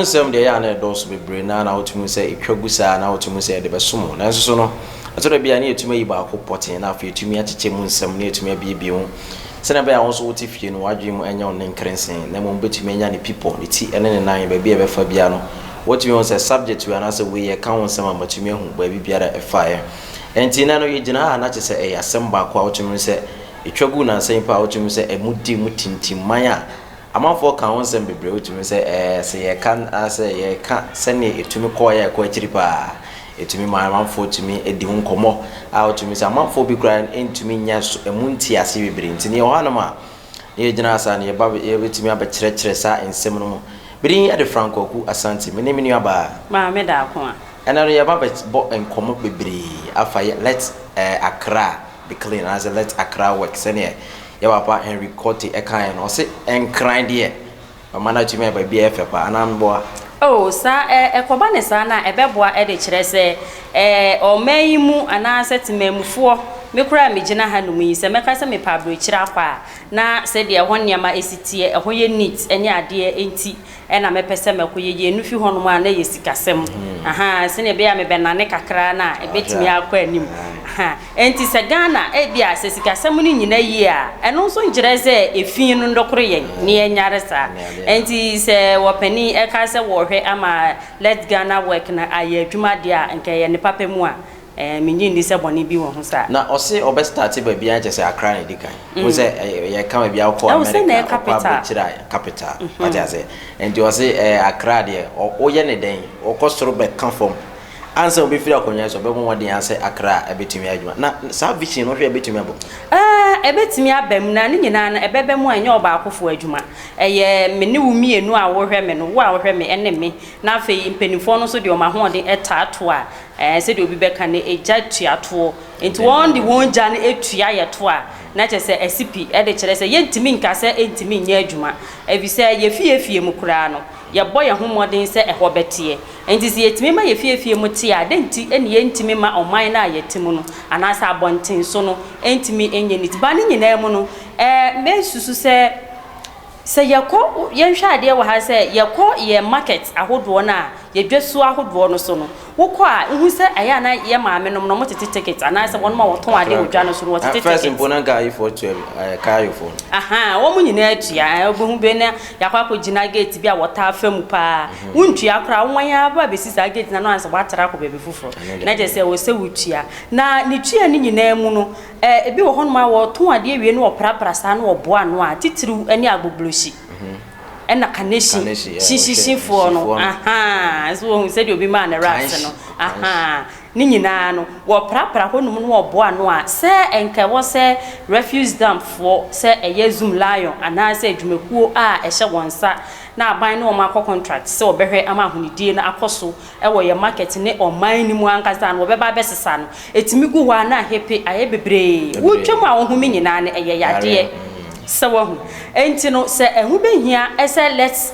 Mu nsɛm deɛ ɛyɛ a na ɛdɔɔso bebree na na wotumi sɛ ɛtwa gu saa na wotumi sɛ yɛde bɛsom. Nanso so no, ɛtɔ da bi a ne yɛtumi ayi baako pɔtee na afei yɛtumi akyekyɛ mu nsɛm na yɛtumi abiebie ho sɛnea ɛbɛyɛ a wo nso wote fie no, w'adwene mu ɛnyɛ wo ne nkerensen, na mmom wobɛtumi anya ne pipɔ, ne ti ne ne nan, baabi a ɛbɛfa biara no wɔtumi hu sɛ subject wei anaasɛ wei yɛka ho nsɛm a matumi ahu baabi biara ɛfaeɛ. Ɛnti na no yɛgyina ha na kyerɛ sɛ ɛyɛ asɛm baako a wotumi hu sɛ ɛtwa gu nansa yi pa a wotumi hu sɛ ɛmu di mu tintimman a amanfoɔ ka ho nsɛm bebree. Wotumi sɛ sɛ yɛka sɛ yɛka sɛnea ɛtumi kɔɔ yɛ ɛkɔ akyiri paa, ɛtumi ma amanfoɔ tumi di ho nkɔmmɔ a wotumi sɛ amanfoɔ bi koraa ntumi nya so ɛmu nte ase bebree. Nti neɛ ɛwɔ hanom a ne yɛgyina saa no, yɛba yɛbɛtumi abɛkyerɛkyerɛ saa nsɛm no mu. Bere yɛde Frankoku Asante, me ne me nuabaa Maame Daako a. Ɛna no yɛba bɛbɔ nkɔmmɔ bebree afa yɛ Let Accra Be Clean anaasɛ Let Accra Work, sɛneɛ yɛ papa Henry Quartey ɛkaeɛ no. Ɔse Nkran deɛ, ɔma no atumi ayɛ baabi a ɛyɛ fɛ paa anaa meboa? Oh, saa ɛkɔba ne saa na ɛbɛboa ɛde kyerɛ sɛ ɔman yi mu anaasɛ temamufoɔ, me koraa a megyina hanom yi, sɛ mɛka sɛ mepɛ aburokyire akɔ a, na sɛdeɛ ɛhɔ nneɛma esi teɛ, ɛhɔ yɛ neat ne adeɛ nti ɛna mɛpɛ sɛ mɛkɔ. Yɛyɛ nu fi hɔnom a, na ɛyɛ sikasɛm aha, sɛnea ɛbɛyɛ a mebɛnane kakra na ɛbɛtumi akɔ anim aha. Nti sɛ Ghana ebi a sɛ sikasɛm no nyina yie a, ɛno nso nkyerɛ sɛ efi no ndɔkoro yɛn ne yɛnyare saa. Nti sɛ wɔpanin ɛka sɛ wɔrehwɛ ama Let Ghana Work na ayɛ adwuma deɛ a, nka ɛyɛ ne papa mu a, menye nni sɛ bɔne bi wɔ ho saa. Na ɔse ɔbɛ start baabi a kyerɛ sɛ Accra na ɛdi kan wo sɛ yɛka baabi a wokɔ Ɛwɔ sɛ na America ɛyɛ wokɔ capital. Aburokyire a capital wate ase. Nti ɔse Accra deɛ, woyɛ ne dɛn, ɔkɔ soro bɛka fam ansa wobɛfiri akonnwa so, ɔbɛbɔ mmɔden asɛ Accra ɛbɛtumi ayɛ adwuma. Na saa vision no, wohwɛ, ɛbɛtumi abɔ? Ɛbɛtumi aba mu, na ne nyinaa no ɛbɛba mu a, ɛnyɛ ɔbaakofoɔ adwuma. Ɛyɛ me ne wo mmienu a wohwɛ me no, wo a wohwɛ me ɛne me, na afei mpanimfoɔ no nso deɛ wɔn ahoɔden ɛtaato a, sɛdeɛ obi bɛka no, egya tuatoɔ. Nti wɔn de wɔn gya no etua yɛ to a, na kyerɛ sɛ ɛsi pi ɛde kyerɛ sɛ yɛntumi nka sɛ ɛntumi nyɛ adwuma. Efisɛ yɛfiefie mu koraa no, yɛbɔ yɛn ho mmɔden sɛ ɛhɔ bɛteɛ. Nti sɛ yɛtumi ma yɛfiefie mu te a, dɛn nti ɛne yɛntumi ma ɔman no a yɛte mu no anaasɛ abɔnten so no ɛntumi nyɛ neat? Ba ne nyinaa mu no, mɛsusu sɛ yɛkɔ, yɛnhwɛ adeɛ wɔ ha, sɛ yɛkɔ yɛ market ahodoɔ no a, yɛdwa suo ahodoɔ no so no, wokɔ a, wohu sɛ ɛyɛ a na yɛ maame nom no wɔtete ticket anaasɛ wɔn a wɔtɔn adeɛ wɔ dwa no so no wɔtete First ticket. Mpo na nka ayifoɔ tua bi, kaayofoɔ no. Aha, wɔn nyinaa tua. Wobɛhu bi na yɛakɔ akɔgyina gate bi a wɔtaa fa mu paa. Wontua koraa, wɔn aba abɛsi saa gate na no ansa wɔatra akɔ baabi foforɔ. Na kyerɛ sɛ wɔ sɛ wotua. Na ne tua no nyinaa mu no, ebi wɔ hɔnom a wɔtɔn adeɛ wie no, wɔprapra saa na wɔboa ano a, titiriw ne Agbogbloshie ɛna Kaneshie Kaneshie, hyihyifoɔ no. Wɔhwɛ, Aha, nso wɔhu sɛdeɛ obi maa ne raps no. Aha, ne nyinaa no wɔprapra hɔnom no, wɔboa ano a, sɛ nka ɛwɔ sɛ refuse dump foɔ, sɛ ɛyɛ Zoomlion anaasɛ adwumakuo a ɛhyɛ wɔn nsa na aban ne wɔn akɔ contract sɛ wɔbɛhwɛ ama ahonidie no akɔ so ɛwɔ yɛ market ne ɔman no mu ankasa no, wɔbɛba abɛsesa no, ɛtumi gu hɔ a na ahepe ayɛ bebree. Wotwa mu a, wohome nyinaa no ɛyɛ yadeɛ sɛ wahu. Enti no sɛ ɛho bɛhia ɛsɛ Let's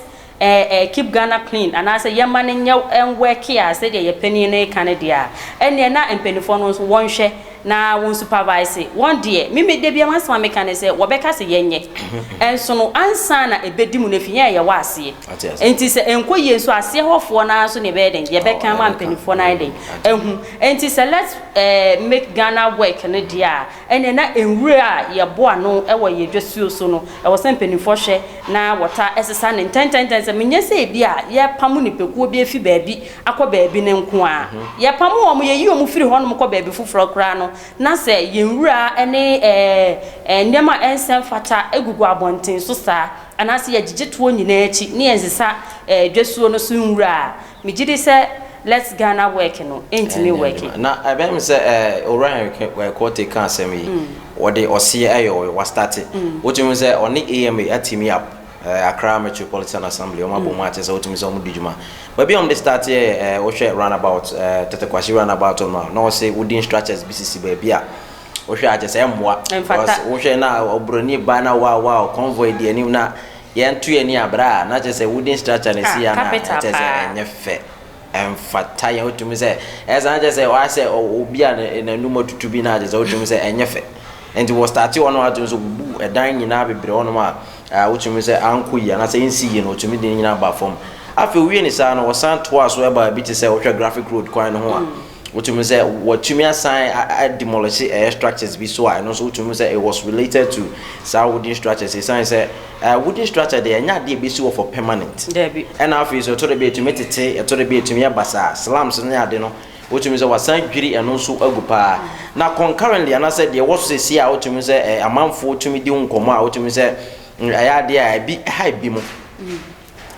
Keep Ghana Clean anaasɛ yɛma no nyɛ ɛnwɛke a, sɛdeɛ yɛ panin no ka no deɛ a, ɛneɛ na mpanimfoɔ no nso wɔnhwɛ na wɔn supervise wɔn deɛ. Mimi de bia masɛm a meka ne sɛ wɔbɛka sɛ yɛnyɛ, ɛnso no ansa na ɛbɛdi mu no efi yɛn a yɛwɔ aseɛ. Ate ase. Nti sɛ ɛnkɔ yie nso, aseɛ hɔfoɔ no ara nso ne ɛbɛyɛ den yɛbɛka ama yɛbɛka. mpanimfoɔ no ayɛ den ahu. Nti sɛ Let's Make Ghana Work no deɛ a, ɛneɛ na nwura a yɛbɔ ano wɔ yɛ dwasuo so no, ɛwɔ sɛ mpanimfoɔ hwɛ na wɔta ɛsesa ne ntɛntɛntɛn, sɛ menyɛ sɛ ebi a yɛpam nipakuo bi afi baabi akɔ baabi ne nko a yɛpam wɔn, yɛyi wɔn firi hɔnom kɔ baabi foforɔ koraa no, na sɛ yɛn nwura ne ɛɛ ɛɛ nneɛma a ɛnsɛn fata egugu abɔnten so saa, anaasɛ yɛgyegye toɔ nyinaa akyi ne yɛnsesa dwasuo no so nwura a, megye di sɛ Let's Ghana Work no ɛntumi Ɛnyɛ work. adwuma. Na ɛbɛn mi sɛ Owura Henry Quartey ka asɛm yi, wɔde ɔseɛ ɛyɛ ɔyɛ wa start. Wotumi sɛ ɔne AMA atimi up, Accra Metropolitan Assembly, wɔn abɔ mu akyɛ sɛ wotumi sɛ wɔn di dwuma. Baabi a wɔn de start yɛ wohwɛ roundabout, Tetteh Quarshie roundabout no a, na wɔsɛ wooden structures bi sisi baabi a wohwɛ akyɛ sɛ ɛmmoa. Ɛmfata. Because wohwɛ na oburoni ba na wa convoy di anim na yɛnto yɛn ani abira a, na kyerɛ sɛ wooden structure na esi Ah, ya na capital kyerɛ sɛ paa. ɛnyɛ fɛ, ɛmfata yɛn. Wotumi sɛ ɛsan kyerɛ sɛ wayɛ sɛ obi a n'anum atutu bi na kyerɛ sɛ wotumi sɛ ɛnyɛ fɛ. Nti wɔ start hɔ no, atumi sɛ obubu ɛdan nyinaa bebree hɔnom a wotumi sɛ ankɔ yie anaasɛ nsi yie no, otumi de ne nyinaa ba fam. Afei owie ne saa no, wɔsan toa so ɛba bi te sɛ wohwɛ Graphic Road kwan no ho a, wotumi sɛ wɔtumi asan ademolish ɛyɛ structures bi so a, ɛno nso wotumi sɛ it was related to saa wooden structures. Ɛsiane sɛ wooden structure deɛ, ɛnyɛ adeɛ ɛbɛsi wɔ for permanent. Dabi. Ɛna afei so ɛtɔ de bi ɛtumi tete, ɛtɔ de bi ɛtumi yɛ basaa, slums ne ade no, wotumi sɛ wasan dwiri ɛno nso agu paa. Na concurrently anaasɛ deɛ ɛwɔ so sɛsi a, wotumi sɛ amanfoɔ tumi di ho nkɔmmɔ a, wotumi sɛ ɛyɛ adeɛ a ebi ɛha ebi mu,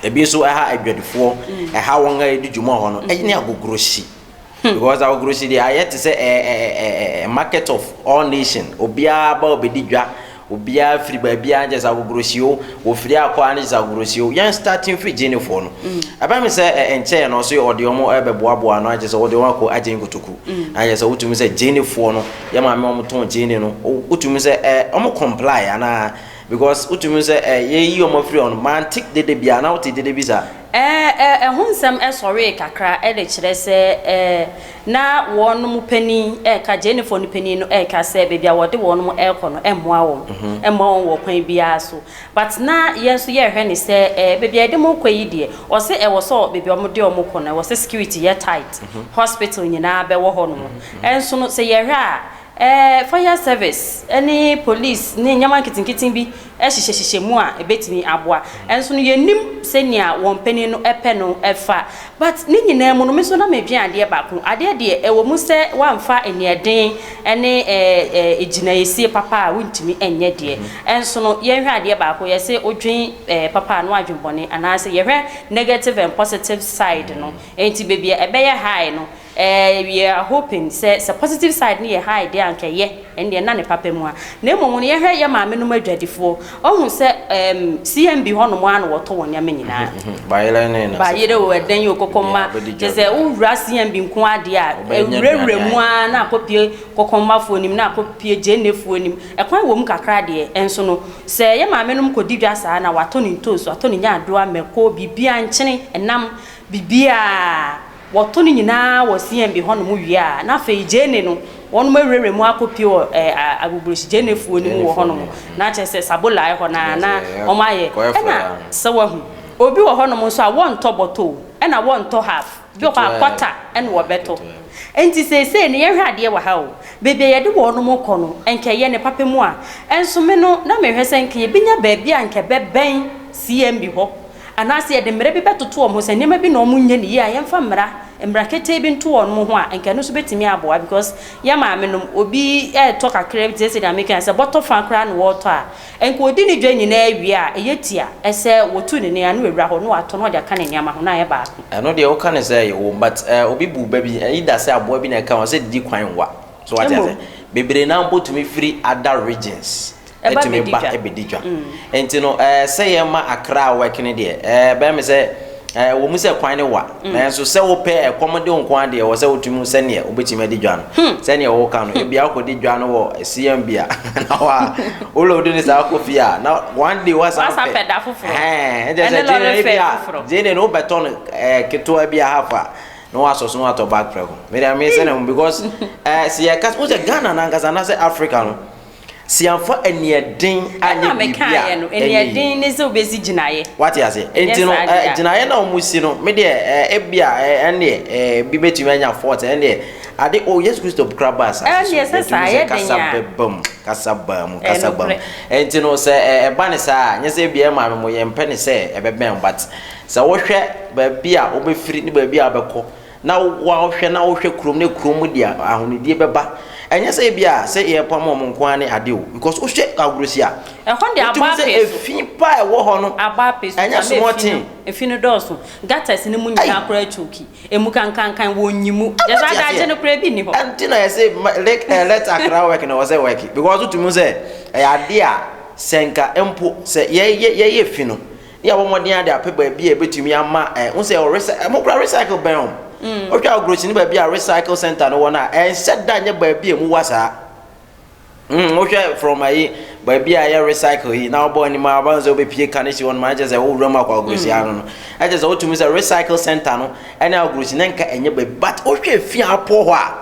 ebi nso ɛha adwadifoɔ, ɛha wɔn a yɛdi dwuma hɔ no, ɛne Agbogbloshie, because Agbogbloshie deɛ ayɛ te sɛ ɛɛ ɛɛ ɛɛ market of all nation. Obiara ba obɛdi dwa, obiara firi baabiara nkyɛ sɛ Agbogbloshie o, ofiri akɔ a ne sɛ Agbogbloshie o. Yɛn starting firi Gyenefoɔ no, ɛbɛn mi sɛ nkyɛn no ɔso ɔde wɔn ɛbɛboaboa no akyɛ sɛ ɔde wɔn akɔ agye nkotoku ayɛ sɛ wotumi sɛ Gyenefoɔ no, yɛ maame wɔn tɔn gyene no, wotumi sɛ wɔn comply anaa? Because wotumi sɛ yɛyi wɔn afiri hɔ no, mante dede bi a na wote dede bi saa. Ɛho nsɛm ɛsɔree kakra ɛde kyerɛ sɛ na wɔn panin ɛɛka, Gyenefoɔ no panin no ɛɛka sɛ baabi a wɔde wɔn ɛɛkɔ no ɛmmoa wɔn, ɛmmoa wɔn wɔ kwan biara so. But na yɛn nso yɛrehwɛ ne sɛ baabi a yɛde mo kɔ yi deɛ, ɔsɛ ɛwɔ sɛ baabi a wɔde wɔn kɔ no, ɛwɔ sɛ security yɛ tight, hospital nyinaa bɛwɔ hɔ nom. Ɛnso no sɛ yɛhwɛ a, fire service ɛne police ne nneɛma nketenkete bi ɛhyehyɛhyehyɛ mu a ɛbɛtumi aboa. Ɛnso no yɛnim sɛnea wɔn panin no ɛpɛ no ɛfa. But ne nyinaa mu no, me nso na medwen adeɛ baako. Adeɛ deɛ ɛwɔ mu sɛ wamfa aniɛden ɛne ɛɛ ɛɛ gyinaeɛsie papa a, wontumi ɛnyɛ deɛ. Ɛnso no yɛnhwɛ adeɛ baako, yɛsɛ wodwen papa a na wadwen bɔne, anaasɛ yɛhwɛ negative and positive side no. Enti baabi a ɛbɛyɛ high no, we are hoping sɛ positive side no yɛ high deɛ anka ɛyɛ, ɛndeɛ na ne papa mu a. Na mmom no yɛhwɛ yɛ maame nom adwadifoɔ, ɔhu sɛ CMB hɔnom a na wɔtɔ wɔn nneɛma nyinaa. Bayerɛ ne na Bayerɛ o, ɛdɛn o, kɔkɔmma. Kyerɛ sɛ wowura CMB nko adeɛ a, ɛwurawura mu ara na akɔpie kɔkɔmmafoɔ nim, na akɔpie gyenefoɔ nim. Ɛkwan wɔ mu kakra deɛ, ɛnso no sɛ yɛ maame nom kɔdi dwa saa na watɔ ne ntoosi, watɔ ne nyaadoa, mako, biribiara, nkyene, ɛnam, biribiara wɔtɔ no nyinaa wɔ CMB hɔnom wie a, na afei gyeene no wɔn awurawura mu akɔpie wɔ Agbogbloshie gyenefoɔ no mu wɔ hɔnom, na kyerɛ sɛ sabolae hɔ na wɔn ayɛ. Ɛna sɛ wahu obi wɔ hɔnom nso a, wɔntɔ bɔtɔ o, ɛna wɔntɔ half bi wɔ hɔ a, quarter ɛna wɔbɛtɔ. Nti seesei no yɛhwɛ adeɛ wɔ ha o, baabi a yɛde wɔn kɔ no, nkɛyɛ ne papa mu a, ɛnso me no na mehwɛ sɛ nka yɛbɛnya baabi a nka bɛbɛn CMB hɔ, anaasɛ yɛde mmara bi bɛtoto wɔn ho sɛ nneɛma bi na wɔn nyɛ ne yie a, yɛmfa mmara ketee bi nto wɔn ho a, nka ɛno nso bɛtumi aboa, because yɛ maame nom obi ɛɛtɔ kakra bi te sɛ deɛ meka sɛ bɔtɔ fa koraa na wɔretɔ a, nka odi ne dwa nyinaa wie a, ɛyɛ tia ɛsɛ wɔtu ne nan ano awura hɔ na watɔ na ɔde aka ne nneɛma ho na ayɛ baako. Ɛno deɛ woka ne sɛ ɛwɔ, but obi bu ba bi ɛyi da sɛ aboa bi na ɛka ho sɛ didi kwan wa so, wate ase? Bebree na mpo tumi firi other regions ɛtumi ba ɛbɛdi dwa. Nti no sɛ yɛn ma Accra work ne deɛ, bɛyɛ mi sɛ wɔ mu sɛ kwan ne wa, nanso sɛ wopɛ ɛkɔm de nko adeɛ wɔ sɛ wotumi sɛneɛ wobɛtumi adi dwa no, sɛneɛ wɔka no, ebi akɔdi dwa no wɔ CMB a, na wa woload ne saa akɔ fie a, na one day wasan pɛ da foforɔ. Ɛnkyɛ sɛ gyeene bi a, gyeene no wobɛtɔ no ketewa bi a, half a, na wasɔ so na watɔ bag prɛko. Mede ame sɛ ne ho because sɛ yɛka wo sɛ Ghana nankasa anaasɛ Africa no, si yɛmfa aniɛden anyɛ biribi a, no aniɛden ne sɛ wobɛsi gyinaeɛ. Wate ase? Nti no gyinaeɛ na ɔmo si no, me deɛ ebi a ɛndeɛ bi bɛtumi anya fault. Ɛndeɛ ade o, Yesu Kristo kora ba asase so, yɛtumi sɛ kasa bɛba mu, kasa baa mu, kasa baa mu. Nti no sɛ ɛba ne saa, nyɛ sɛ ebi ɛma mo yɛmpɛ ne sɛ ɛbɛbɛn, but sɛ wohwɛ baabi a wobɛfiri ne baabi a wobɛkɔ na wohwɛ na wohwɛ kurom ne kurom deɛ, ahonidie bɛba. Ɛnyɛ sɛ ebi a sɛ yɛpam wɔn nko ara ne ade o, because wohwɛ Agbogbloshie a, ɛhɔ de abɔ wotumi sɛ ape so. Efi pa a ɛwɔ hɔ no abɔ ape so. Ɛnyɛ small thing. Efi no dɔɔso, gutters no mu nyinaa koraa choke, emu kankankan wɔ nyimu yɛ sɛ adagye no koraa bi nni hɔ. Ɛnti na yɛsɛ let Accra work na wɔ sɛ work, because wotumi sɛ ɛyɛ ade a sɛ nka mpo sɛ yɛyɛ fi no ne yɛabɔ mmɔden ade apɛ baabi a ɛbɛtumi ama wo sɛ ɔresɛ ɛmo kora recycle bɛn o. Wohwɛ Agbogbloshie ne baabi a recycle center no wɔ no a, ɛnhyɛ da nyɛ baabi a emu wa saa. Wohwɛ from ayi baabi a yɛ recycle yi na wobɔ anim a, wobɛhu sɛ wobɛpie ka ne si hɔ no ma, ɛkyɛ sɛ wowura mu akɔ Agbogbloshie ano no, ɛkyɛ sɛ wotumi sɛ recycle center no ɛne Agbogbloshie na nka ɛnyɛ baabi, but wohwɛ fi a apɔ hɔ a.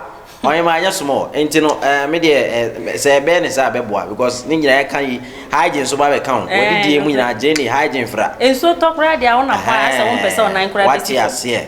Ɔhema anyɛ small. Nti no eh, me deɛ eh, sɛ ɛbɛyɛ ne saa bɛboa because ne nyinaa ɛka yi hygiene nso ba bɛka ho. Wɔde die mu nyinaa gye ne hygiene fra. Nsuo tɔ koraa deɛ a wonam hɔ a asɛ wompɛ sɛ ɔnan koraa bɛsi fam. Wate aseɛ.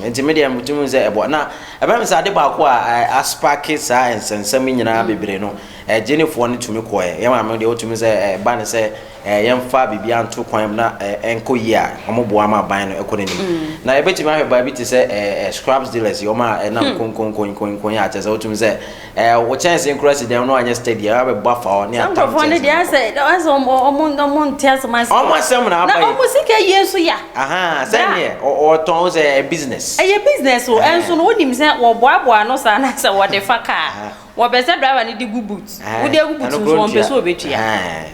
Nti me deɛ metumi hu sɛ ɛboa. Na ɛbɛyɛ me sɛ ade baako a asparke saa nsɛnsɛm yi nyinaa bebree no, gyenefoɔ no tumi kɔɛ. Yɛn maame deɛ wotumi sɛ ɛba ne sɛ yɛmfa biribiara nto kwan mu na ɛnkɔ yie a, wɔboa ma aban no kɔ n'anim. Na yɛbɛtumi ahwɛ baabi te sɛ scraps dealers yi, wɔn a ɛnam konkonkonkonkonkonyi a kyerɛ sɛ wotumi sɛ wo kyɛnsee koraa si dan mu na wanyɛ steady a, wabɛbɔ afa hɔ ne Saa atam nkurɔfoɔ no kyɛnsee deɛ no asɛ kɔ. asɛ ɔmo ɔmo ɔmo nte asɛm ase. Ɔmo asɛm na Na aba yi. ɔmo sika yie nso ya. Ahaa, Bra. sɛdeɛ ɔtɔn wo sɛ ɛyɛ business. Ɛyɛ business o, Ɛhɛn. ɛnso no wonim sɛ wɔboaboa ano saa na sɛ wɔde fa kaa Aha. a, wɔpɛ sɛ driver no de gu boot. Ɛhɛn, Wode agu boot ɛno nso koraa wɔmpɛ ɔntua. sɛ wɔbɛtua. Ɛhɛn.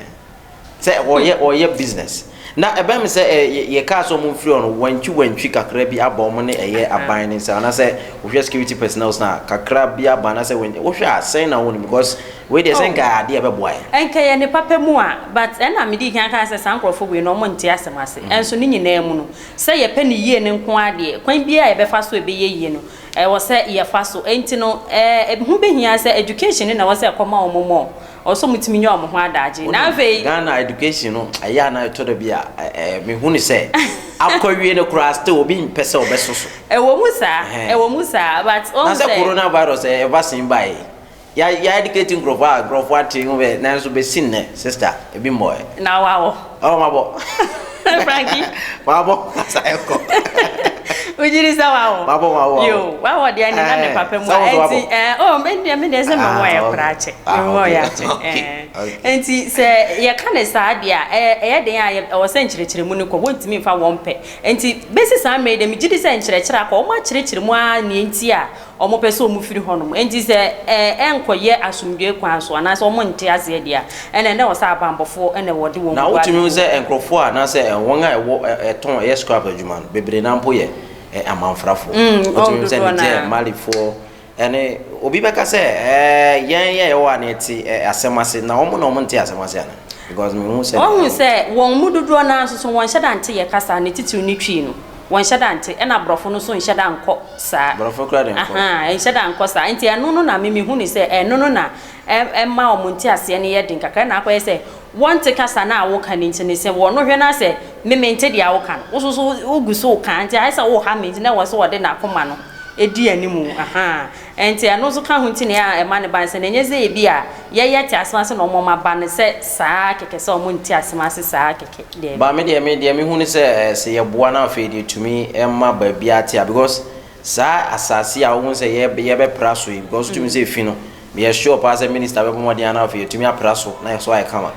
Sɛ wɔyɛ wɔyɛ business. Na ɛbɛn me sɛ ɛ yɛ kaa sɛ wɔn mfiri hɔ no wantwi wantwi kakra bi aba wɔn ne ɛyɛ aban ne nsa anaasɛ wohwɛ security personnel na kakra bi aba anaasɛ wɔn wohwɛ a sɛn na wɔn because wei deɛ sɛ nka adeɛ ɛbɛboa yɛ. Nka yɛ ne papa mu a but ɛna medi kan kaa sɛ saa nkorɔfoɔ wei no wɔn nte asɛm ase ɛnso ne nyinaa mu no sɛ yɛpɛ ne yie no nko ara deɛ kwan biara a yɛbɛfa so a ɛbɛyɛ yie no ɛwɔ sɛ yɛfa so ɛnti no ɛɛ ɛho bɛhia sɛ education no na ɛwɔ sɛ ɛkɔma wɔn more. Ɔwɔ sɛ wɔtumi nya wɔn ho adagye. Na afei. Ghana education no ɛyɛ a na ɛtɔ da bi a ɛɛ mehu no sɛ akɔwie no koraa still obi mpɛ sɛ ɔbɛso so. Ɛwɔ mu saa, ɛwɔ mu saa but wɔn Na sɛ. sɛ corona virus ɛɛ vaccine baeɛ yi, yɛ yɛ educate nkurɔfoɔ a nkurɔfoɔ ate ho bɛ nanso bɛsi nnɛ sister ebi mmɔɛ. Na wawɔ. Ɔ mabɔ. Frankie. Mabɔ kasa ɛkɔ. Wogye di sɛ wawɔ? Mabɔ mabɔ mabɔ. Yo, wawɔ deɛ ne na ne papa mu a. Ɛnti ɛɛ oh me deɛ me deɛ sɛ me wɔ yɛ koraa kyɛ. Me wɔ yɛ akyɛ. Ɛɛ nti sɛ yɛka ne saa deɛ a ɛyɛ ɛyɛ den a ɛwɔ sɛ nkyerɛkyerɛmu no kɔ wɔntumi nfa wɔn pɛ. Nti bɛsi saa mmerɛ yi deɛ megye di sɛ nkyerɛkyerɛ akɔ wɔn akyerɛkyerɛ mu ara nea nti a Wɔpɛ sɛ wɔfiri hɔnom. Enti sɛ ɛrenkɔyɛ asomdwoeɛ kwan so anaasɛ wɔnte aseɛ deɛ a, ɛnna na ɛwɔ sɛ abanbɔfoɔ na wɔde wɔn Na gu wotumi hu ade mu. sɛ nkurɔfoɔ a anaasɛ wɔn a ɛwɔ ɛtɔn ɛyɛ scrap adwuma no bebree no ara mpo yɛ amanfrafoɔ. Mm, Wotumi hu sɛ dodoɔ no Niger, ara. Malifoɔ ɛne obi bɛka sɛ ɛɛ yɛn yɛ ɛwɔ a na yɛte asɛm ase na wɔn na wɔn nte asɛm ase anaa? Because mehu sɛ. Woahu sɛ wɔn mu dodoɔ no ara nso so wɔnhyɛ da nte yɛn kasa, ne titiriw ne Twi no. Wɔnhyɛ da nte, ɛna borɔfo no nso nhyɛ da nkɔ saa. Borɔfo koraa de nkɔ. Ahaa, ɛnhyɛ da nkɔ saa. Nti ɛno no na me mehu no sɛ ɛno no na ɛma wɔn nteaseɛ no yɛ den kakra. Ɛna akɔyɛ sɛ wɔnte kasa no a woka no nti no, sɛ wɔn hwɛ no ara sɛ me mente deɛ woka no, wo nso so wogu so reka nti ayɛ sɛ woreha me nti na ɛwɔ sɛ wɔde n'akoma no di anim. Ahaa. Ɛnti ɛno nso ka ho nti na ɛyɛ a ɛma no ba no sɛ na ɛnyɛ sɛ ebi a yɛyɛ te asɛm ase na wɔn aba no sɛ saa kɛkɛ sɛ wɔn nte asɛm ase saa kɛkɛ daabi. But me deɛ me deɛ me hu ne sɛ sɛ yɛ boa na afei deɛ tumi ma baabiara te a because saa asase a wohu sɛ yɛ yɛ bɛ pra so yi because wotumi sɛ efi no me yɛ sure paa sɛ minister bɛ bɔ mmɔden a na afei yɛtumi apra so na yɛ so ayɛ kama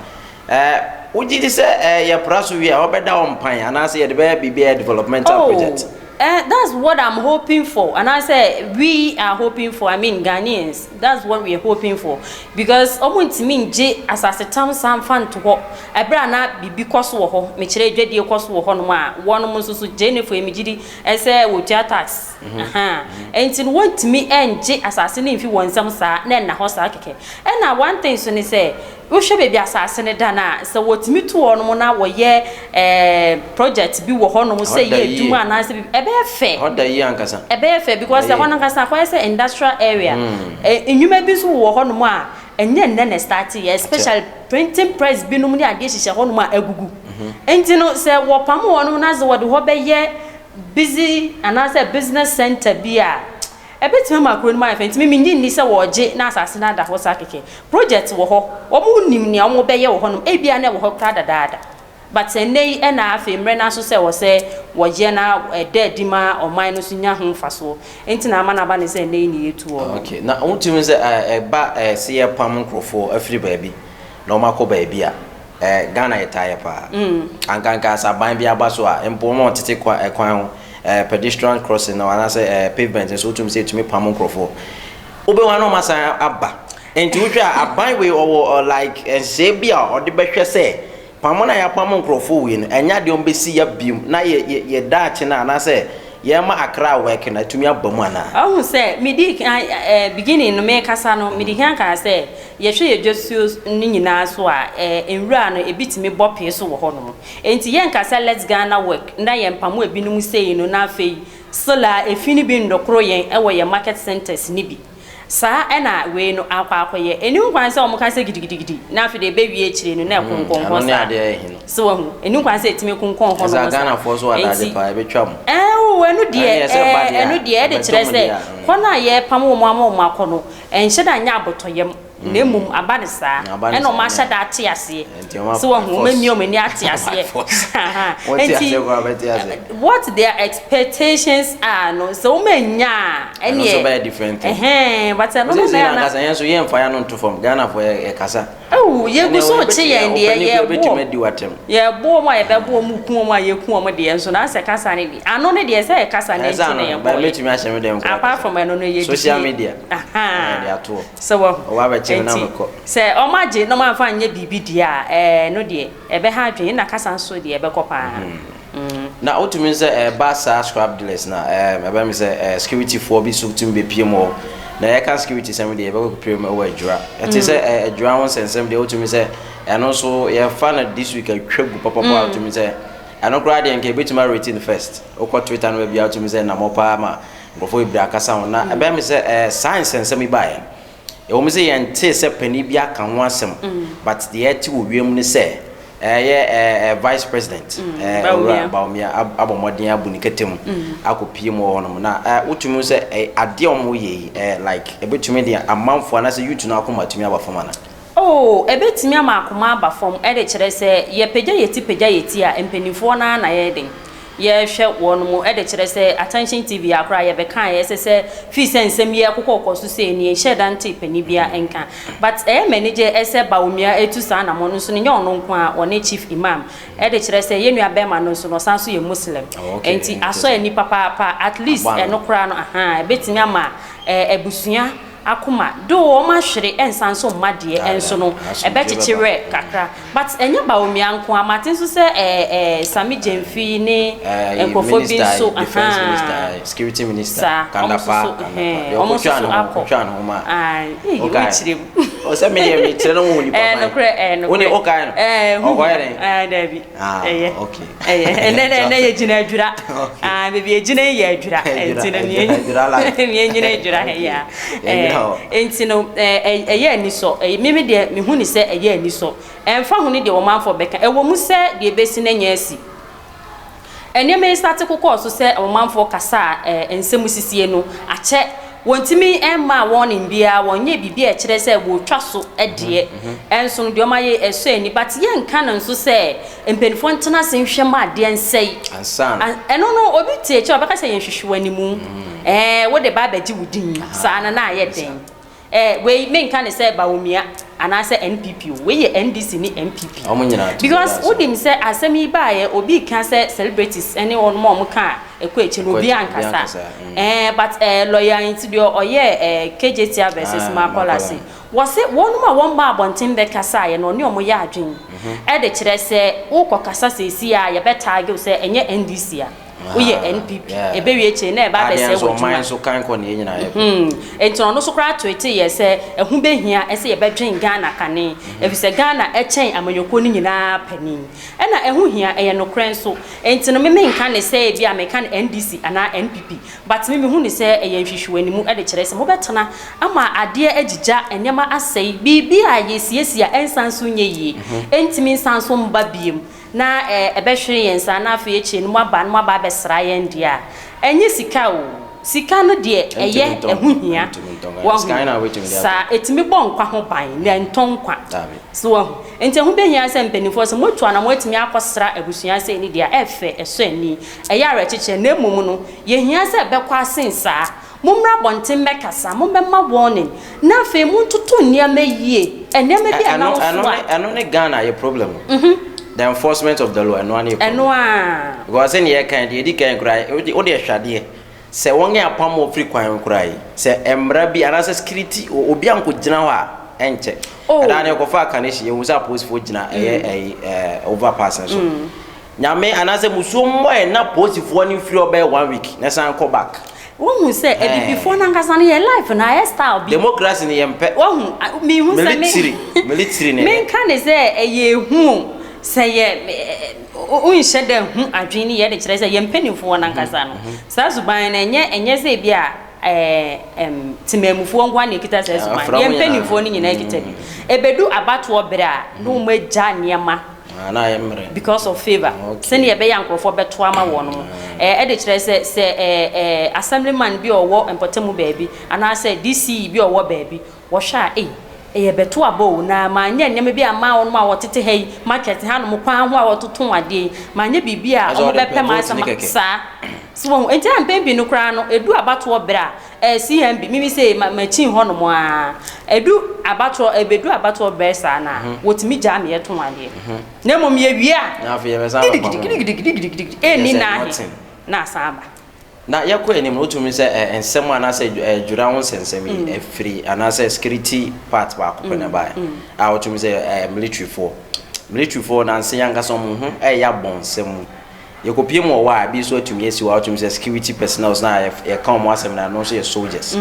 ɛɛ wogye di sɛ ɛɛ yɛ pra so wie a wɔbɛda hɔ mpan anaasɛ yɛde bɛyɛ biribi a ɛyɛ developmental Oh project. Eh that's what I'm hoping for anaasɛ we are hoping for I mean Ghanaians that's what we are hoping for because ɔmo ntumi ngye asasetam saa nfa nto hɔ ɛberɛ a na biribi kɔ so wɔ hɔ mekyerɛ dwadie kɔ so wɔ hɔ nom a wɔnom nso so Gyenefoɔ yi megye di ɛsɛ wɔtua tax ahaa ɛnti no wɔntumi ngye asase no mfi wɔn nsam saa na ɛnna hɔ saa kɛkɛ ɛna one thing nso ne sɛ Wohwɛ baabi a asase no da no a, sɛ wɔtumi tu hɔnom na wɔyɛ ɛɛ project bi wɔ hɔnom sɛ Ɛhɔ da yɛ yie. adwuma anaasɛ biribi, ɛbɛyɛ fɛ. Ɛhɔ da yie ankasa. Ɛbɛyɛ fɛ because Ɛyɛ. ɛhɔ no ankasa akɔyɛ sɛ industrial area. Ɛ nnwuma bi nso wɔ hɔnom a ɛnyɛ nnɛ na ɛstarteeɛ especially printing press binom ne adeɛ hyehyɛ hɔnom a agugu. Nti no sɛ wɔpamo wɔnom na sɛ wɔde hɔ bɛyɛ busy anaasɛ business centre bi a, Ɛbɛtumi ama kuro no mu ayɛ fɛ. Nti me mennye nni sɛ wɔregye na asase no ada hɔ saa kɛkɛ. Project wɔ hɔ, wɔn nim nea wɔbɛyɛ wɔ hɔnom, ebia na ɛwɔ hɔ koraa dadaada. But ɛnnɛ yi na afei mmerɛ no aso sɛ ɛwɔ sɛ wɔyɛ na ɛda adi ma ɔman no nso nya ho mfasoɔ. Nti na ama no aba no sɛ ɛnnɛ yi na yɛretu wɔn no. Okay, na wotumi sɛ ɛba sɛ yɛpam nkurɔfoɔ afiri baabi na wɔakɔ baabi a, Eh Ghana yɛ taa yɛ paa. Anka nka sɛ aban bi aba so a, mpo wɔn a wɔtete kwa eh, kwan ho, eh, pedestrian crossing no anaasɛ eh, pavement nso wotumi sɛ ɛtumi pam nkurɔfoɔ. Wobɛhu a na wɔn asan aba. Nti wohwɛ a aban wei ɔwɔ eh, like nhyehyɛeɛ bi a ɔde bɛhwɛ sɛ pam no a yɛapam nkurɔfoɔ wei no, ɛnyɛ adeɛ wɔn bɛsi ya biom na yɛ yɛ yɛ daakye no anaasɛ yɛma Accra work no atumi aba mu anaa? Ɔhu sɛ medii kan eh, beginning no mekasa no, medi kan kaa sɛ Yɛhwɛ yɛn dwasuo no nyinaa so a, nwura no ebi tumi bɔ pee so wɔ hɔ nom. Enti yɛnka sɛ let's Ghana work na yɛmpamo ebinom sei no na afei still a efi no bi nnokoro yɛn wɔ yɛn market centres no bi. Saa ɛna wei no akɔ akɔyɛ. Ɛnni ho kwan sɛ wɔka sɛ gidigidigidi na afei deɛ ɛbɛwie akyire no na ɛkonkɔn hɔ Ɛno ne saa. adeɛ ɛhe no. So wahu? Ɛnni ho kwan sɛ ɛtumi konkɔn hɔ Ɛsɛ nom saa. Ghanafoɔ so wɔ adagye Enti, paa, ɛbɛtwa mo. ɛɛ oo, ɛno deɛ, Ɛne ɛsɛ ba ɛɛ, deɛ a, ɛno deɛ ɛde ɛbɛtɔ kyerɛ mo sɛ deɛ a, mm. kɔ no a yɛrepam wɔn ama wɔn akɔ no, ɛnhyɛ da nyɛ abotɔyam. Na mmom aba no saa. Aba no Ɛna saa, wɔn ahyɛ yeah. da ate aseɛ. Nti wɔn So wahu, wɔn force. amia wɔn ani ate aseɛ. Force. Aha. Wɔn te Nti, aseɛ koraa bɛte aseɛ. what their expectations are no, sɛ wɔn anya a, Ɛno nso ɛneɛ. bɛyɛ different thing. Ɛhɛn, but ɛno no Sɛ na na na. ankasa yɛn nso yɛmfa yɛn ano nto fam. Ghanafoɔ yɛ yɛkasa. Ɛwɔ, yɛgu so Ɛnɛ kye yɛn deɛ, ɔpanin kura yɛbo bɛtumi wɔn. adi w'atɛm. Yɛbo wɔn a yɛbɛbo wɔn, ku wɔn a yɛku wɔn deɛ nso, na asɛ kasa ne deɛ. Ano ne deɛ, sɛ yɛ kasa ne Ɛsɛ nti na ano, yɛbɔ bɛn yɛ. mɛtumi ahyɛ me dɛm koraa Apart kasa. from ɛno no, yɛdidi. Social media. Aha. Ɛyɛ de ato hɔ. Sɛ wahu. Ɔba abɛkyɛ me na Nti, mekɔ. sɛ ɔmo agye na ɔmo amfa anyɛ biribi deɛ a, ɛɛ no deɛ, ɛbɛha adwene, na kasa nso deɛ ɛbɛkɔ paa. Na wotumi sɛ ɛba saa scrap dealers na ɛbɛn mi sɛ security foɔ bi so tumi bepie mu hɔ. Na yɛka security sɛm deɛ, yɛbɛkɔ pie mu ɛwɔ Adwira. Ɛte sɛ Adwira ho nsɛnsɛm deɛ, wotumi sɛ ɛno nso yɛfa no this week atwa gu papapa a, wotumi sɛ ɛno koraa deɛ nka ebɛtumi arate no first. Wokɔ Twitter no baabi a, wotumi sɛ nam hɔ paa ma nkurɔfoɔ bebree akasa ho. Na ɛbɛn mi sɛ saa nsɛnsɛm yi baeɛ, ɛwɔ mu sɛ yɛnte sɛ panin bi aka ho asɛm, but deɛ ɛte wɔ wiem ne sɛ ɛyɛ vice president Bawumia. Owura Bawumia abɔ mmɔden abu ne kɛtɛ mu akɔpie mu wɔ hɔnom. Na wotumi sɛ adeɛ a wɔyɛ yi, like ɛbɛtumi de amanfoɔ anaasɛ youth no akoma atumi aba fam ana? Oh, ɛbɛtumi ama akoma aba fam. Ɛde kyerɛ sɛ yɛpagya yɛ ti, pagya yɛ ti a, mpanimfoɔ no ara na yɛyɛ den yɛhwɛ wɔn mu. Ɛde kyerɛ sɛ Attention TV akora yɛbɛka yɛ sɛ fii sɛ nsɛm yi ɛkokɔkɔ so sɛ ni yɛnhyɛ da nte panin bia nka, but ɛyɛ m'ani gye ɛsɛ Bawumia etu saa anamɔ no nso no, nyɛ ɔno nko a, ɔne Chief Imam. Ɛde kyerɛ sɛ yɛn nua bɛrima no nso no, ɔsan so yɛ Muslim. Oh, okay. Nti asɔ ani papaapa. At least Aboa no. ɛno koraa no, aha, ɛbɛtumi ama abusua akoma do wɔn ahwere ɛnsa nso mma deɛ ɛnso no asomdwe ɛbɛkyekye bɛba. Werɛ kakra, but ɛnyɛ Bawumia nko a, mate nso sɛ Sammy Gyamfi ne nkurɔfoɔ bi minister, nso defence aha. minister, security minister, Saa, ɔmo Kandapa, nso so, Kandapa. ɛhɛn, Deɛ ɔmo nso ɔkɔtwaa so ne ho, akɔ. ɔkɔtwaa ne ho ma. Ae, eyi, Wokae? wokyerɛ mu. Ɔsɛ me deɛ mekyerɛ no wo nipa Ɛɛ ban. Nokorɛ, ɛɛ Wo ne nokorɛ. wokae no? Ɛɛ hu. Ɔkɔyɛ dɛn? Ɛɛ dabi. Ah, Ɛyɛ. okay. Ɛyɛ. Ɛnɛ yɛ gyina Adwira. Okay. Ah, beebi yɛgyina yi yɛ Adwira. Adwira, Nti no Adwira, Adwira life. nea nyina Adwira ha yi a. Yɛgyina hɔ. Ɛɛ nti no ɛɛ ɛyɛ ani sɔ. Ɛyɛ mimi deɛ, mehu ne sɛ ɛyɛ ani sɔ. Ɛmfa ho ne deɛ ɔmanfoɔ bɛka. Ɛwɔ mu sɛ deɛ ebesi no nyɛ asi. Nneɛma yi start kokɔɔ so sɛ ɔmanfoɔ kasa a, nsɛm sisie no akyɛ, wɔntumi mmaa warning biara, wɔnyɛ biribi a ɛkyerɛ sɛ wɔretwa so deɛ. Ɛnso no deɛ ɔma yɛ ɛsɔ ani, but yɛnka no nso sɛ mpanimfoɔ ntena ase nhwɛ ma adeɛ nsɛe Ansa no. Ɛno no, obi tie akyire a, ɔbɛka sɛ yɛnhwehwɛ w'animu, wode ba abɛgye wo din saa no na ayɛ den. Wei menka ne sɛ Bawumia anaasɛ NPP o, wei yɛ NDC ne NPP. Ɔmo nyinaa tumi because da so. Wonim sɛ asɛm yi baeɛ, obi ka sɛ celebrities ne wɔn a wɔn ka a ɛkɔ akyi no, Ɛkɔ obi akyi, obi ankasa. ankasa. But lawyer nti deɛ ɔyɛ KJTR versus Ah, Makola Makola. se wɔse wɔn a wɔn ba abɔnten bɛkasaeɛ no, ɔne wɔn yɛ adwene. Ɛde kyerɛ sɛ wokɔ kasa seesie a, yɛbɛtaage wo sɛ ɛnyɛ NDC a, woyɛ NPP. Ɛbɛwie akyire na ɛba Adeɛ abɛsɛe nso wɔ ɔman adwuma. nso kan kɔ ne yɛn nyinaa yɛ pɛ. Nti ɔno nso koraa toete yɛ sɛ ɛho bɛhia ɛsɛ yɛbɛdwen Ghana kane, ɛfiri sɛ Ghana ɛkyɛn amanyɔkuo no nyinaa panin, ɛna ɛho hia. Ɛyɛ nokorɛ nso. Nti no meme nka ne sɛ ebi a meka no NDC anaa NPP, but me mehu ne sɛ ɛyɛ nhwehwɛanimu. Ɛde kyerɛ sɛ mobɛtena ama adeɛ agyigya, nneɛma asɛe, biribi a yɛsiesie a ɛnsan so nyɛ yie, ɛntumi nsan so mba biem na ɛbɛhwere yɛn saa. Na afei akyire no moaba na moaba abɛsra yɛn deɛ a, ɛnyɛ sika o. Sika no deɛ, ɛyɛ Ɛntumi ntɔn. ɛho hia. Ɛntumi ntɔn. Wahu? Sika na wobɛtumi de atɔ. Saa ɛtumi bɔ nkwa ho ban na ɛntɔ nkwa. Dabi. So wahu? Nti ɛho bɛhia sɛ mpanimfoɔ sɛ moatu ana moatumi akɔsra abusua sɛ ni deɛ, ɛfɛ, ɛsɔ ani, ɛyɛ awerɛkyekyerɛ. Na mmom no, yɛhia sɛ ɛbɛkɔ asen saa. Mommra abɔnten mmɛkasa, mommɛma warning, na afei montoto nneɛma yie, nneɛma bi a Ɛno nam ɛno so ne a ɛno ne Ghana yɛ problem o. The enforcement of the law, ɛno ano yɛ problem. Ɛno a Because sɛ neɛ yɛkan deɛ yɛdi kan koraa, wode ɛhwɛ adeɛ sɛ wɔn yɛ apam wɔ firi kwan koraa yi sɛ mmara bi anaasɛ security obi ankɔgyina hɔ a, ɛnkyɛ. Oh. Ɛdaa ne yɛkɔfa Kaneshie, yɛhu sɛ apolisifoɔ gyina ɛyɛ ɛyi overpass no so. Nyame anaasɛ musuo mmɔɛ na polisifoɔ no mfiri ɔbɛyɛ one week na san kɔ back. Wohu sɛ abibifoɔ no ankasa no, yɛ life no ayɛ style bi. Democracy no yɛmpɛ. Wahu, mehu sɛ me Military ne menka ne sɛ ɛyɛ ehu o, sɛ yɛ wonhyɛ dɛ hu adwene ne yɛde kyerɛ sɛ yɛn mpanimfoɔ no ankasa no, saa suban no ɛnyɛ sɛ ebi a ɛɛ ɛm temanmufoɔ nko ara na ɛkita saa suban no. Afra Yɛn mu nyinaa. mpanimfoɔ no nyinaa kita bi. Ɛbɛdu abatoɔ berɛ a, na wɔn agya nneɛma. Ah, na ayɛ mmerɛ. Because of favour. Okay. Sɛnea ɛbɛyɛ a nkurɔfoɔ bɛto ama wɔn mo. Ɛɛ ɛde kyerɛ sɛ sɛ ɛɛ ɛɛ assemblyman bi a ɔwɔ mpɔtamu baabi anaasɛ DCE bi a ɔwɔ baabi, wɔhwɛ a ei, ɛyɛ bɛto aba o, na manyɛ nneɛma bi amma wɔn a wɔtete ha yi, market hanom, kwan ho a wɔtotɔn adeɛ yi, manyɛ biribi a Ɛsɛ wɔde wɔbɛpɛ pɛ vote m'asɛm ne a, kɛkɛ. saa. So wahu? Enti a mpɛn pii no koraa no, ɛdu abatoɔ berɛ a, Ɛɛ CMB, mimi sei ma makyin hɔ nom aa, ɛdu abatoɔ, ɛbɛdu abatoɔ berɛ saa no a, wɔtumi gyaa me yɛtɔn adeɛ. Na mmom yɛwie a, Na afei yɛbɛsan aba pam. gidigidigidigidigidi, ɛnni Kyerɛ sɛ nna ahe nothing. na asan aba. Na yɛkɔ anim no, wotumi sɛ ɛ nsɛm anaasɛ ɛ dwira ho nsɛnsɛm yi ɛfiri anaasɛ security part baako pɛ na ɛbaeɛ a wotumi sɛ ɛ militaryfoɔ militaryfoɔ nansa yi ankasa wɔn ho ɛyɛ abɔnsɛm mu. Yɛkɔpie mu wɔ hɔ a, ebi nso atumi asi hɔ a wotumi sɛ security personnels no a yɛka wɔn asɛm no ano nso yɛ soldiers.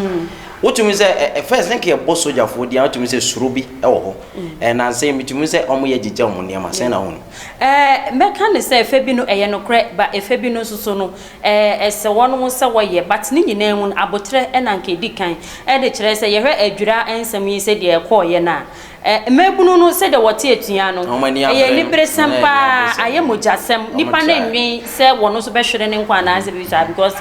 Wotumi sɛ ɛ first ne nka yɛbɔ sogyafoɔ din a wotumi sɛ suro bi wɔ hɔ. Ɛ nansa yi metumi sɛ wɔn yɛ gyigya wɔn nneɛma sɛn na wohu no? Ɛɛ mɛka no sɛ ɛfɛ bi no ɛyɛ nokorɛ but ɛfɛ bi no nso so no ɛɛ ɛsɛ wɔnom sɛ wɔyɛ but ne nyinaa mu no aboterɛ na nka ɛdi kan ɛde kyerɛ sɛ yɛhwɛ adwira nsɛm yi sɛdeɛ ɛkɔɔeɛ no a Ɛ, mmabunu no, sɛdeɛ wɔte atua no, Wɔn ani ɛyɛ abere no. aniberesɛm Ɛyɛ paa, aniberesɛm. ayɛ mogyasɛm. Wɔn Nnipa no try. nnwen sɛ wɔn nso bɛhwere ne nkwa anaasɛ biribi saa because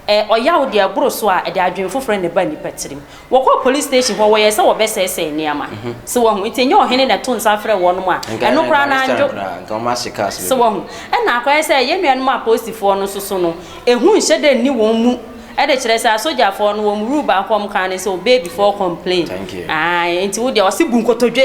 ɛ, ɔyaw deɛ ɛboro so a, ɛde adwene foforɔ na ɛba nnipa tirim. Wɔkɔɔ police station hɔ, wɔyɛɛ sɛ wɔbɛsɛesɛe nneɛma. So wahu? Nti ɛnyɛ ɔhene na ɛto nsa frɛ wɔnom a, Nka ɛno nka koraa no this time andwo. koraa, nka wɔn ahye cars So bebree. wahu? Ɛna akɔyɛ sɛ yɛn nuanom apolisifoɔ no nso so no, ehu nhyɛ da nni wɔn mu. Ɛde kyerɛ sɛ asogyafoɔ no wɔn rule baako a wɔn kaa ne sɛ obey before complain. Thank you. Ae, nti wo deɛ ɔse bu nkotodwe.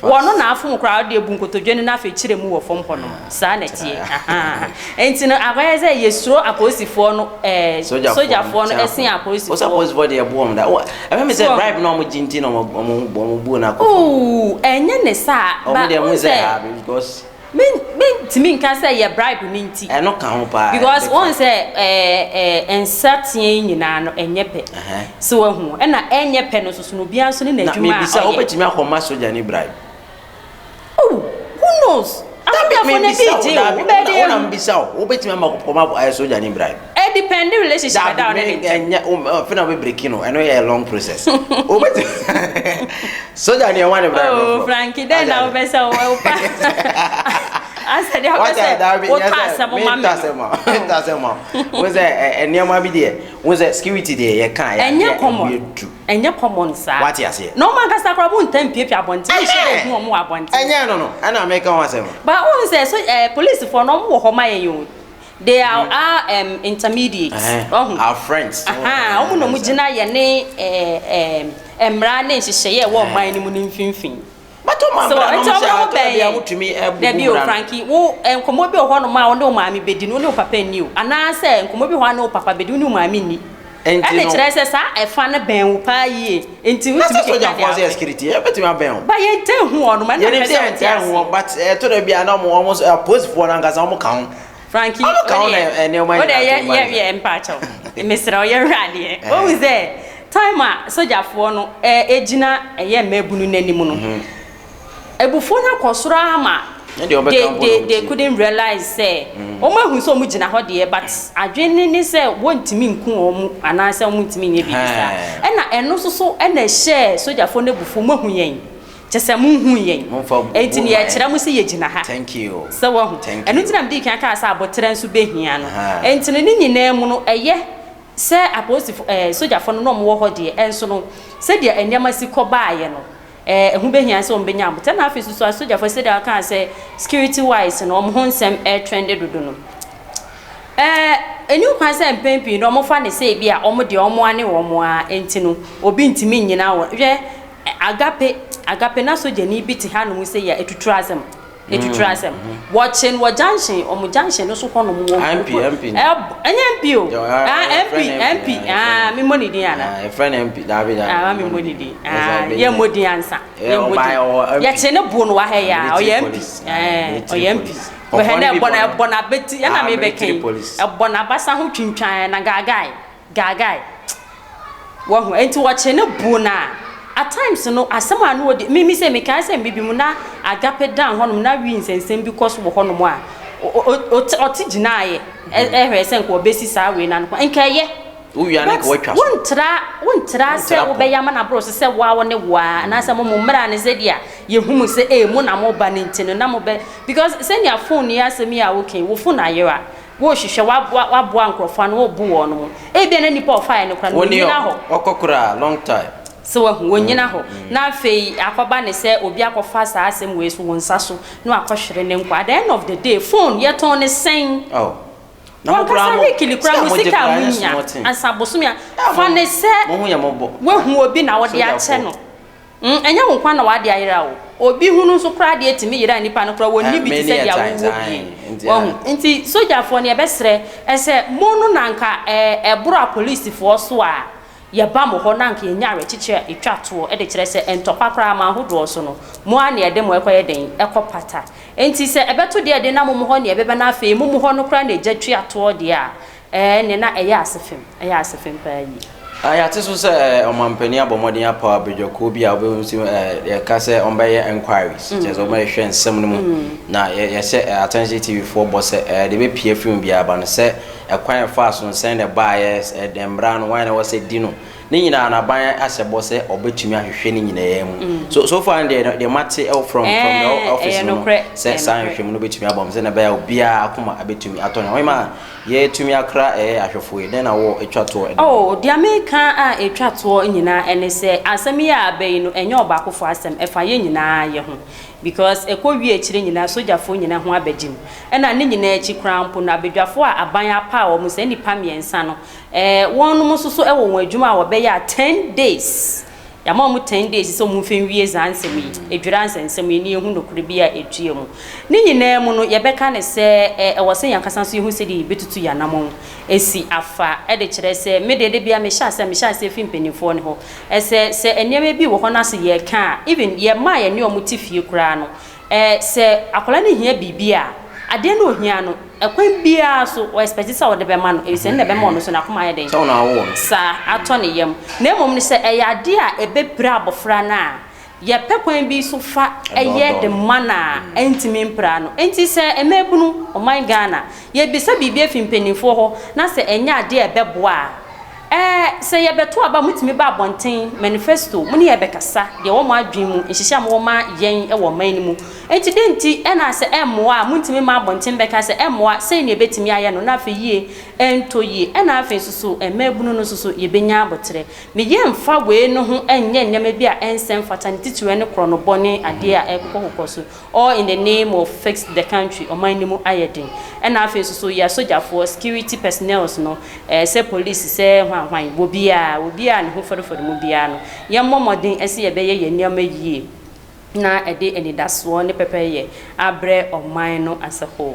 Fast. Wɔno na afom koraa wo deɛ bu nkotodwe no na afei kyerɛ mu wɔ fam hɔ nom. Saa na ɛteɛ. Ahaa. Nti no akɔyɛ sɛ yɛsuro apolisifoɔ no ɛɛ Sogyafoɔ sogyafoɔ no no ɛsen apolisifoɔ. Wo sɛ apolisifoɔ deɛ ɛbo wɔn da. Wo ɛfɛ mi sɛ So bribe na wɔn gye nti na wɔn wɔn wɔn buo no akɔ fam. Ooh, ɛnyɛ ne saa. Wɔn Ba deɛ wohu mo sɛ sɛ ah because. Me mentumi nka sɛ yɛ bribe no nti. Ɛno ka ho paa. Because wohu sɛ ɛɛ ɛɛ nsateaa yi nyinaa no ɛnyɛ pɛ. So wahu? Ɛna ɛnyɛ pɛ no nso so no obiara nso ne Na n'adwuma a mebisa ɔyɛ. wobɛtumi akɔma sogyani bribe? Oh, who knows? Dabi Asogyafoɔ no ebi mebisa wo regye o, dabi wobɛyɛ dɛ wo na ahu. mebisa wo wobɛtumi ama kɔma ɛɛ sogyani bribe? Ɛdepende relationship ɛda wo Dabi ne ne me ntam. ɛnyɛ wo afei na wobɛbreki no ɛno yɛ long process. Wobɛtumi Soja ni ɛwa ne bra Oh, Frankie, dɛn na wopɛ sɛ wopa asɛ deɛ wopɛ sɛ wotɔ asɛm ma me no. asɛm ma wo sɛ nneɛma bi deɛ wo sɛ security deɛ yɛ ka yɛ ɛnyɛ common ɛnyɛ common saa wate aseɛ na ɔmo ankasa koraa mo ntam piapia abɔnten nhyɛ dɛ hu ɔmo wɔ abɔnten ɛnyɛ no no ɛna meka ho asɛm ba wohu sɛ so ɛɛ polisifoɔ no ɔmo wɔ hɔ ma yɛn o They are our um, intermediates. Uh-huh. Our friends. Aha, wɔn na wɔn gyina yɛ ne ɛɛ ɛɛ mmara ne nhyehyɛeɛ ɛwɔ ɔman no mu no mfimfini. Bàtò maa mmara no sɛ atɔ bi a wotumi ɛbubu Dabi o Frankie, wo nkɔmɔ bi wɔ hɔnom a wo ne wo maame bedi no, wo ne wo papa nni o. Anaasɛ nkɔmɔ bi wɔ hɔ a ne wo papa bedi, wo ne wo maame nni. Ɛnti no. Ɛde kyerɛ sɛ saa ɛfa no bɛn wo paa yie. Nti wotumi keka deɛ apɛ. Na sɛ sogyafoɔ sɛ yɛ security, yɛbɛtumi abɛn wɔn. Ba yɛntaa nhu wɔn, ɛna Yɛnim mepɛ sɛ sɛ wote yɛntaa nhu aseɛ. wɔn, but ɛtɔ da bi a na wɔn wɔn apolisifoɔ no ankasa wɔn ka ho. Frankie, Wɔn ka ho na wodeɛ nneɛma wodeɛ nyinaa yɛ tumi ba yɛ ne yɛ mpaakyɛw. Mesrɛ wo yɛnhwɛ adeɛ. Wohu sɛ time a sogyafoɔ no ɛgyina ɛyɛ mmaabunu no anim no, Abufuo no akɔ soro ara ma they they they couldn't realize sɛ wɔn ahu sɛ wɔn gyina hɔ deɛ but adwene no ne sɛ wɔntumi nku wɔn anaasɛ wɔn ntumi nyɛ biribi saa ɛna ɛno nso so ɛna ɛhyɛɛ sogyafoɔ no abufuo mo ahu yɛn kyɛ sɛ mo nhu yɛn enti no yɛkyerɛ mo sɛ yɛgyina ha sɛ wahu ɛno nti na mede kan kaa sɛ aboterɛ nso bɛhia no enti no ne nyinaa mu no ɛyɛ sɛ apolisifoɔ ɛɛ sogyafoɔ no na wɔn wɔ hɔ deɛ ɛnso no sɛdeɛ nneɛma si kɔ baeɛ no Ɛho bɛhia sɛ wɔbɛnya aboterɛ. Ɛna afei nso so asogyafoɔ sɛdeɛ wɔkaa sɛ security wise no wɔn ho nsɛm ɛretrɛnde dodo no, ɛni kwan sɛ mpɛn pii no wɔfa no sɛ ebi a wɔn deɛ wɔn ara ne wɔn ara nti no obi ntumi nnyina wɔn. Hwɛ agape agape na sogyani bi te hanom sɛ yɛ atuturu asɛm. Etwitwiri asɛm. Wɔkye no wɔ junction, wɔn junction no so hɔnom wɔ. MP, MP. Ɛnyɛ MP o. Ah, MP, MP. Ah, me mmɔ ne din ana? Yɛfrɛ no MP, daabi daabi. Ah, me mmɔ ne din. Ah, yɛ mmɔ din ansa. Yɛ mmɔ din. Yɛkye ne bo no wɔ ha yi a, ɔyɛ MP. Eh, ɔyɛ MP. Bɛhɛ na ɛbɔ na ɛbɔ na abeti, ɛna me bɛkɛn. Ɛbɔ na abasa ho twintwan na gaagae. Gaagae. Wahu? Enti wɔkye no boo no a, at times no, asɛm a na ɔdi, me, me sɛ mekae sɛ mber bi mu na Agape dan hɔnom na wii nsɛnsɛm bi kɔ so wɔ hɔnom a, ɔte, ɔte gyinaeɛ, ɛhwɛɛ sɛ nka ɔbɛsi saa wei no ano kwan. Nka ɛyɛ. Wowia ne But nka woatwa so. wontra wontra sɛ Wontra pɔ. wobɛyɛ ama no aboro so sɛ woa wo ne woa anaasɛ mo mo mmara ne sɛdeɛ yɛhu mu sɛ ee mo na moba no nti no na mobɛ, because sɛnea phone yi asɛm yi a woka yi, wo phone ayera, wohwehwɛ waboa nkurɔfoɔ ano, wobu wɔn mo, ebia na nipa a ɔfaeɛ no koraa no Wɔni wɔnyina hɔ. Ɔkɔ koraa long time. Sɛ wahu wɔnyina hɔ na afei akɔba ne sɛ obi akɔfa saa asɛm wei so wo nsa so na wakɔhwere ne nkwa. At the end of the day, phone yɛtɔn ne sɛn? Oh. Na mo koraa wankasa mo weekly koraa sika mo mo gye sika a koraa nyɛ munya small thing. ansa bosome a Yeah, fa ne sɛ mo ho yɛ mɔbɔ. Wahu obi na wɔde akyɛ Sogyafoɔ. no. Ɛnyɛ wo nkwa na wade ayera o, obi hunu nso koraa deɛ tumi yera nipa no koraa wɔnni bi te Many sɛ a deɛ times, wowɔ aye. bie. Nti, Wahu nti sogyafoɔ no, yɛbɛsrɛ ɛsɛ mo no na nka ɛboro apolisifoɔ so a yɛba mo hɔ na nka yɛnya awerɛkyekyerɛ a ɛtwa toɔ de kyerɛ sɛ ntɔkwa koraa ma ahodoɔ so no mo a ne yɛde mo ɛkɔyɛ den ɛkɔ pata. Nti sɛ ɛbɛto deɛ de na mo mo hɔ ne ɛbɛba no, afei mo mo hɔ no koraa na ɛgya tua toɔ deɛ a ne na ɛyɛ ase fam, ɛyɛ ase fam paa yie. Ah, yɛate so sɛ ɔmampanin abɔ mmɔden apaw abadwakuo bi a wobɛhu sɛ yɛka sɛ ɔmbɛyɛ enquiries, kyerɛ sɛ ɔmbɛhwehwɛ nsɛm no mu na yɛhyɛ Attention TV foɔ bɔ sɛ deɛ bɛpie afiri mu biara ba no sɛ ɛkwan ɛfaa so no sɛn na ɛbaeɛ, mmara no wan na ɛwɔ sɛ di no ne nyinaa no, aban ahyɛ bɔ sɛ ɔbɛtumi ahwehwɛ ne nyinaa mu. So far no deɛ mate ɛwɔ from the office ɛyɛ no no nokorɛ, sɛ ɛyɛ saa nokorɛ. nhwehwɛmu no bɛtumi aba mu sɛ na ɛbɛyɛ a obiara akoma abɛtumi atɔ ne ho. Ɔhema, yɛtumi akra ɛyɛ ahwɛfoɔ yi, dɛn na wɔ atwa toɔ ɛde? Oh, deɛ meka a ɛtwa toɔ nyinaa ɛne sɛ asɛm yi a aba yi no, ɛnyɛ ɔbaakofoɔ asɛm, ɛfa yɛn nyinaa yɛ ho, because ɛkɔ wie akyire nyinaa sogyafoɔ nyinaa ho abɛgye mu. Ɛna ne nyinaa akyi koraa mpo no, abadwafoɔ a aban apa a wɔn sɛ nnipa mmiɛnsa no, wɔnom nso so ɛwɔ wɔn adwuma a wɔbɛyɛ a 10 days, yɛama wɔn 10 days sɛ wɔn mfa nwie saa nsɛm yi, edwira nsɛnsɛm yi ne yɛhu nokorɛ bi a ɛtua mu. Ne nyinaa mu no, yɛbɛka ne sɛ ɛwɔ sɛ yɛn ankasa nso yɛhu sɛdeɛ yɛbɛtutu yɛn anammɔn esi afa ɛde kyerɛ sɛ me deɛ de bia mehyɛ aseɛ fi mpanimfoɔ no hɔ ɛsɛ sɛ nneɛma bi wɔ hɔ no ase yɛka a, even yɛn mma a yɛne wɔn te fie koraa no, sɛ akwadaa no hia biribi a, adeɛ no ohia no, ɛkwan biara so wɔ expect sɛ wɔde bɛma no, efisɛ ne na ɛbɛma ɔno so n'akoma ayɛ den Sɛ wo na awo no. Saa atɔ ne yam. Na mmom no, sɛ ɛyɛ adeɛ a ɛbɛpira abɔfra no a, yɛpɛ kwan bi so fa ɛyɛ de ma no a ɛntumi mpira no. Nti sɛ mmaabunu ɔman Ghana yɛbisa biribi afi mpanimfoɔ hɔ na sɛ ɛnyɛ adeɛ a ɛbɛboa a, sɛ yɛbɛto aba, motumi ba abɔnten, manifesto mo ne yɛbɛkasa deɛ wɔ mo adwene mu, nhyehyɛ a mowɔ ma yɛn wɔ ɔman no mu. Nti de nti ɛna sɛ ɛmmoa a, montumi ma abɔnten bɛka sɛ ɛmmoa, sɛn ne yɛbɛtumi ayɛ no na afei yie ɛntɔ yie. Ɛna afei nso so mmaabunu no nso so yɛbɛnya abotrɛ meyɛ mfa wei no ho ɛnyɛ nneɛma bi a ɛnsɛ mfata ne titiri ne korɔnobɔ ne adeɛ a ɛkokɔkokɔ so, all in the name of fix the country. Ɔman no mu ayɛ den. Ɛna afei nso so yɛ asogyafoɔ, security personnels no, sɛ police, sɛ hwan hwan, wɔ biara wɔ biara ne ho fɔrefɔre mu biara no, yɛmmɔ mmɔden ɛsɛ yɛbɛyɛ yɛn nneɛma yie na ɛde anidasoɔ ne pɛpɛyɛ abrɛ ɔman no asɛho.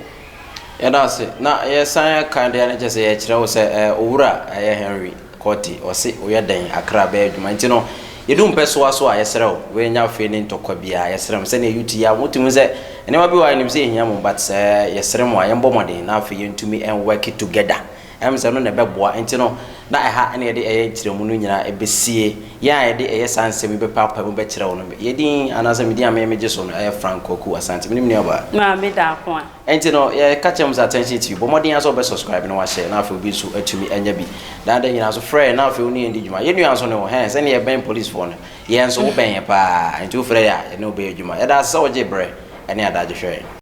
Yɛda ase na yɛsan ka deɛ no kyɛ sɛ yɛkyerɛ wo sɛ owura ɛyɛ Henry Kɔte, ɔse woyɛ dɛn akra bɛyɛ adwuma nti no yɛdu mpɛ soa so a, yɛserɛ wo woanya afei ne ntɔkwa biara, yɛserɛ mo sɛnea yɛtu yi a motumi sɛ nneɛma bi wɔ a yɛnim sɛ yɛhia mo, but sɛ yɛserɛ mo a, yɛmbɔ mmɔden na afei yɛntumi ɛnwork together ɛm sɛ no na ɛbɛboa. Nti no na ɛha ɛna yɛde ɛyɛ nkyerɛmu no nyinaa ɛbɛsie. Yɛn a yɛde ɛyɛ saa nsɛm yi bɛpaapa mu bɛkyerɛ wo no, yɛdin anaasɛ medin a megye so no ɛyɛ Frank Kwaku Asante, menim nuabaa Maame Daako a. Ɛnti no yɛka kyerɛ mu sɛ Attention TV, bɔ mmɔden sɛ wobɛ subscribe na wahyɛ na afei obi nso atumi anya bi na ada nyinaa so frɛ na afei wo ne yɛn di dwuma. Yɛn nua nso ne wo hɛn sɛne yɛbɛn policefoɔ no, yɛn nso wobɛn yɛ paa, nti wofrɛ yɛ a, yɛne wobɛyɛ adwuma. Yɛda ase sɛ wogye berɛ ɛne adagye hwɛ yɛn.